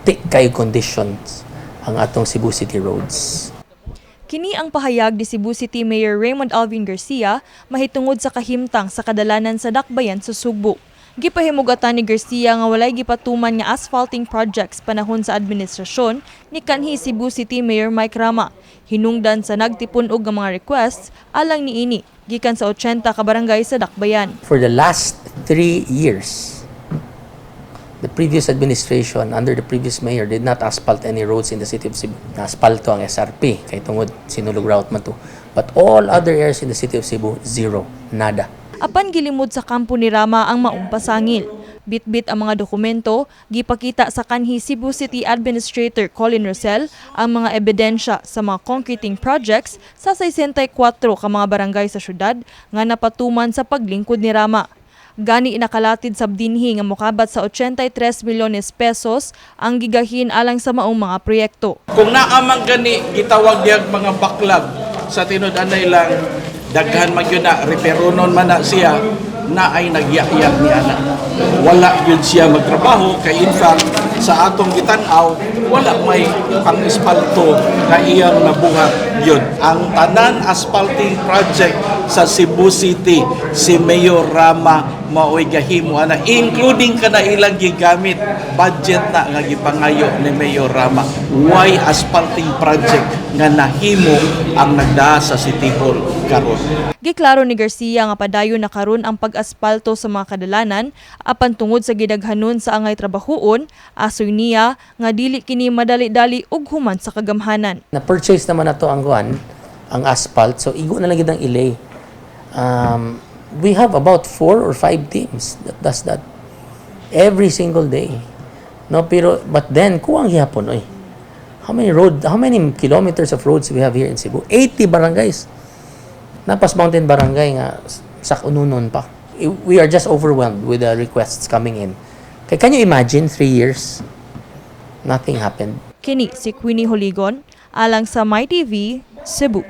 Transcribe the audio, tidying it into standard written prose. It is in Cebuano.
Putik kay conditions ang atong Cebu City roads. Kini ang pahayag ni Cebu City Mayor Raymond Alvin Garcia mahitungod sa kahimtang sa kadalanan sa dakbayan sa Sugbo. Gipahimugatan ni Garcia nga walay gipatuman nga asphalting projects panahon sa administrasyon ni kanhi Cebu City Mayor Mike Rama. Hinungdan sa nagtipun-og nga mga requests alang niini gikan sa 80 ka barangay sa dakbayan. For the last 3 years, the previous administration under the previous mayor did not asphalt any roads in the city of Cebu. Na-asphalto ang SRP, kay tungod Sinulog route man to. But all other areas in the city of Cebu, zero, nada. Apan gilimod sa kampo ni Rama ang maong pasangil. Bitbit ang mga dokumento, gipakita sa kanhi Cebu City Administrator Colin Rosell ang mga ebidensya sa mga concreting projects sa 64 ka mga barangay sa syudad nga napatuman sa paglingkod ni Rama. Gani nakalatid sab dinhi nga mokabat sa 83 milyones pesos ang gigahin alang sa maong mga proyekto. Kung naa man gani gitawag diyag mga backlog, sa tinud-anay lang daghan man gyud na reperonon man na siya na ay nagyaya ni ana. Wala gyud siya magtrabaho kay in fact sa atong gitan-aw, wala may pang-espalto nga iyang nabuhat yun. Ang tanan asphalting project sa Cebu City, si Mayor Rama maoy gahimo ana, including kana ilang gigamit budget na nga gipangayo ni Mayor Rama. Why asphalting project nga nahimo ang nagdaa sa City Hall karon? Giklaro ni Garcia nga padayon na karon ang pag-aspalto sa mga kadalanan, apan tungod sa gidaghanon sa angay trabahuon, asoy niya nga dili kini madali-dali ug human sa kagamhanan. Na-purchase naman na to ang kuan, ang asphalt, so igo na lang gid ang i-lay. We have about four or five teams that does that every single day. No, pero but then kuwang gihapon oy. How many kilometers of roads we have here in Cebu? 80 barangays. Naa pas Mountain Barangay nga sa ununon pa. We are just overwhelmed with the requests coming in. Kay can you imagine 3 years? Nothing happened. Kini si Queenie Holigon alang sa MyTV, Cebu.